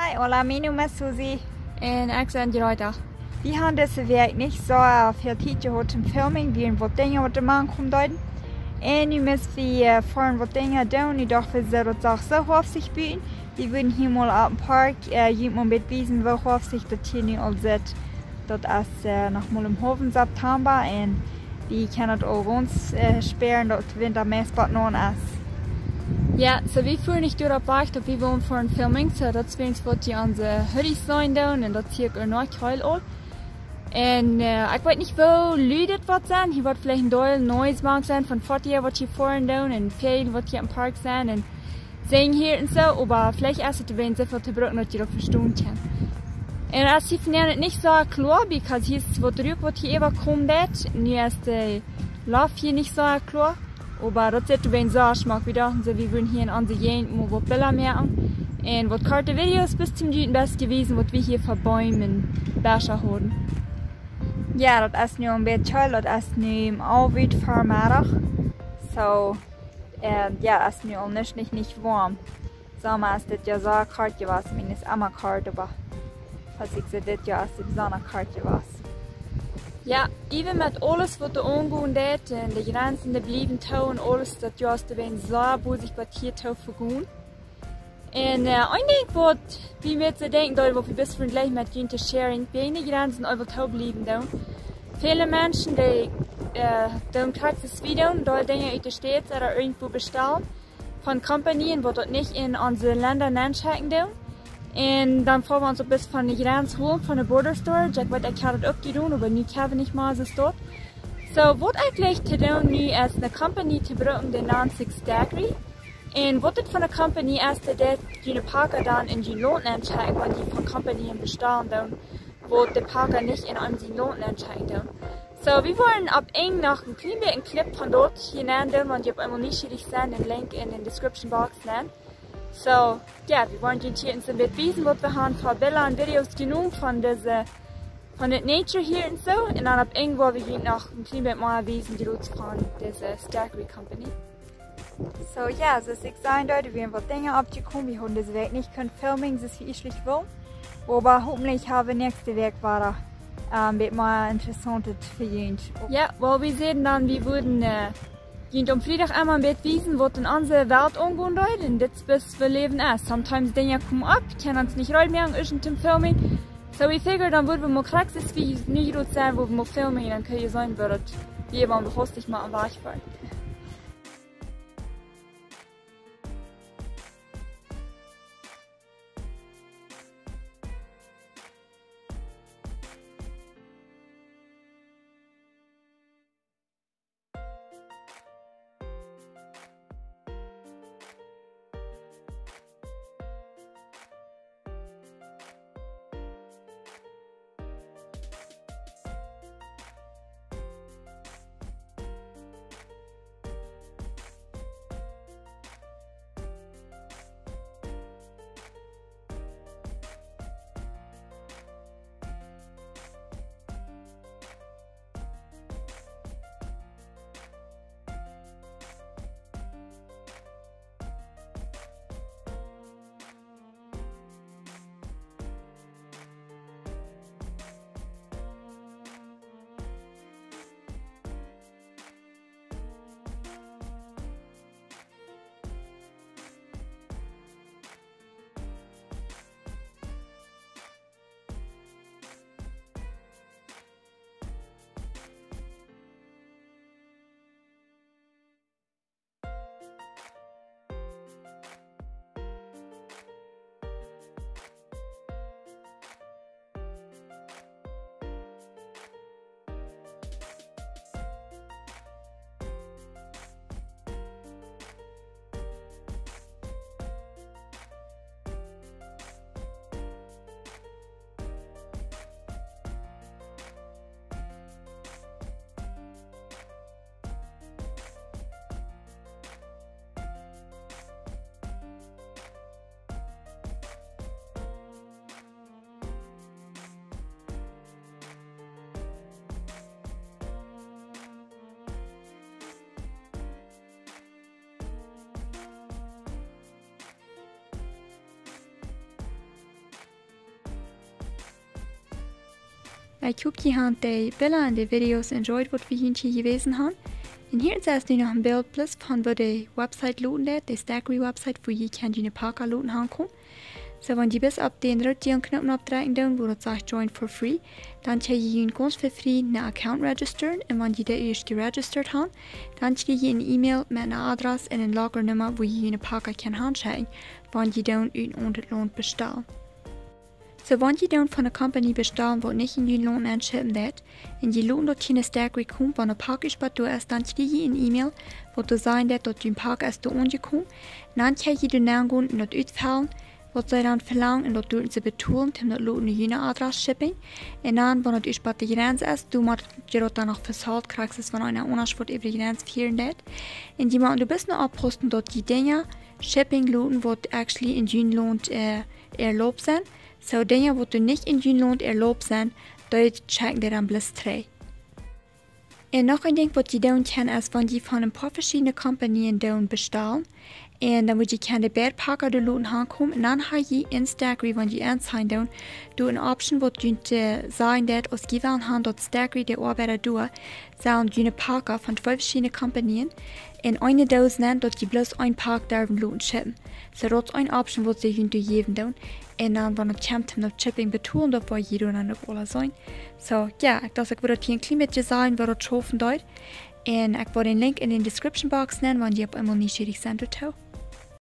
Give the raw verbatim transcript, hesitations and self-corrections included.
Hi, hola, mi Nomen es Susi. Un ekj sie Greta. Wie haben dise Wäakj nich soo väl Tiet jehaut toom filmen, wiels waut Dinja waut doa mank kjeemen deeden. Un nu must wie, äh, foaren waut Dinja doonen. Nu docht wie soo, daut sach soo hofsich buten. Wie wudden hia mol oppem Park, äh, junt mol een bät wiesen, woo hofsich daut hia nu aul sitt. Daut es, äh, noch mol em haulwen September un wie kjennen daut aul gaunz, äh, spieren, daut de Winta meist boolt no es. Jo, soo wie fuaren nich doaropp wachten, daut wie wellen foaren filmen, soo daut es wäajens waut wie onse Hoodies seenen doonen un daut sie ekj uk noch kjeel aul. Un, äh, ekj weet nich woo lud daut woat sennen, hia woat veleicht een Deel noise mank sennen von Foatiaja waut hia foaren doonen un Väajel waut hia em Park sent un sinjen hia un soo, oba veleicht es et wäajens soo väl to brucken daut jie daut vestonen kjennen. Un et es hia vondoag nich soo kloa, because hia es waut Ruak waut hia äwakomen deit. Nu es de Loft hia nich soo kloa, oba daut sitt wäajens soo schmock. Wie dochten soo, wie wudden hia en onse Jäajent mol waut Bilda moaken un waut korte Videos bloos toom junt een bät wiesen waut wie hia fa Beem un Besch haben. Jo, daut es nu een bät kjeel, daut es nu aum Owent ver Meddach. Soo, äh, jo, es nu aul nich, nich, nich woam. Somma es dit Joa soo kolt jewast, ekj meen, es emma kolt, oba aus ekj see, dit Joa es et besonda kolt jewast. Jo, even met aules waut doa aungonen deit un de Jrenzen dee bliewen too un aules, daut Joa es doawäajen soo bosich waut hia too vegonen. Un, äh, een Dinkj waut wie met soo denkjen, daut waut wie bloos veleicht met junt to sharen, wäajen de Jrenzen äwa too bliewen doonen. Väle Menschen dee, äh, doonen krakjt soo aus wie doonen, dee Dinja ut de States ooda irjentwua bestalen von Kompanien waut daut nich en onse Lenda nenschekjen doonen. Un dan foa wie ons opp bloos von de Jrenz holen, von de Border Storage. Ekj weet, ekj haud daut uk jedonen, oba nu kjenn wie nich mea soo stoakj. Soo, waut ekj jleich to doonen nu es eene Company to brucken, dee nant sikj Staggery. Un waut dit fa eene Company es, dee deit june Paka dan en jun Launt nenschekjen, wan jie von Kompanien bestalen doonen, waut de Paka nich en eenem sien Launt nenschekjen doonen. Soo, wie woaren opp een noch een kjlien bät een Clip von daut hia nendoonen, wan jie opp eemol nieschierich sent, een Link en de Description Box nenn. Soo, jo, wie woaren junt hia een bät wiesen waut wie haben fa Bilda un Videos jenomen von dise, von de Nature hia un soo. Un dan opp een woa wie junt noch een kjlien bät mea wiesen, de Roots von dise Staggery Company. Soo, jo, soo aus ekj säd, doa wieren waut Dinja oppjekomen. Wie haben dise Wäakj nich kunt filmen, soo aus wie ieejentlich wullen. Oba hopentlich haben wie näakjste Wäakj wada, äh, een bät mea Interessauntet fa junt. Jo, well, wie säden dan, wie wudden, äh, junt aum Friedach emol een bät wiesen waut en onse Welt aungonen deit. Un dit es waut wie läwen es. Sometimes Dinja komen opp, kjennen ons nich reed moaken, es toom filmen. Soo, wie figured, dan wudden wie mol krakjt soo aus wie nu groot sent, woo wie mol filmen, dan kjenn jie seenen woo daut, wie wan wie hastich mol een Wajch foaren. Ekj hop, jie haben de Bilder un de Videos enjoyed, waut wie hia jewast haben. Un hia es nu noch een Bilt plus von woo de Website looten deit, de Stackery Website, woo jie kjennen june Paka loten aunkomen. So, wan jie bloos opp dän roden Knoop oppdrekjen doonen, woo daut sajcht Join for Free, dan kjenn jie gaunz fa free een Account registren. Un wan jie doa ieescht jeregistert haben, dan kjrie jie eene E-Mail met een Adress un eene Logger Numma, woo jie june Paka kjennen hanschekjen, wan jie doonen ut een aundret Launt bestalen. So, wan jie doonen von eene Company bestalen, waut nich en jun Launt enschippen deit, un jie loten daut kjeene Stackery komen, wan de Pak ieescht bat doa es, dan kjrie jie eene E-Mail, waut doa sajen deit, daut jun Pak es doa aunjekomen. Un dan kjenn jie doa nengonen un daut utfellen, waut see dan velangen, un daut doonen see betolen, toom daut loten no june Adress shippen. Un dan, wan daut ieescht bat de Jrenz es, doa mott jie daut dan noch vesolt kjrieen, aus wan eena aundasch waut äwa de Jrenz fieren deit. Un jie motten doa bloos no oppaussen, daut jie Dinja shippen loten, waut actually en jun Launt, äh, erlaubt sent. So Dinja, waut doa nich en jun Launt erlaubt sent, dee schekjen dee dan bloos trigj. Un noch een Dinkj, waut jie doonen kjennen, es, wan jie von een poa veschiedne Companies doonen bestalen, un dan mott jie kjennen de beid Paka doa loten aunkomen, un dan ha jie en Stackery, wan jie ensien doonen, doa eene Option, waut junt, äh, sajen deit, aus jie wellen haben, daut Stackery, de Oabeida doa, sellen june Paka von twee veschiedne Companies en eene Doos nämen, daut jie bloos een Pak derwen loten shippen. So daut es eene Option, waut see junt doa jäwen doonen. Un dan, wan et kjemt om daut Shipping betolen, daut woa jie dan uk aula seenen. So, jo, ekj docht, ekj wull daut hia een kjlien bät sajen, woo daut schaufen deit. Un ekj woa dän Link en de Description Box nämen, wan jie opp eemol nieschierich sent doatoo.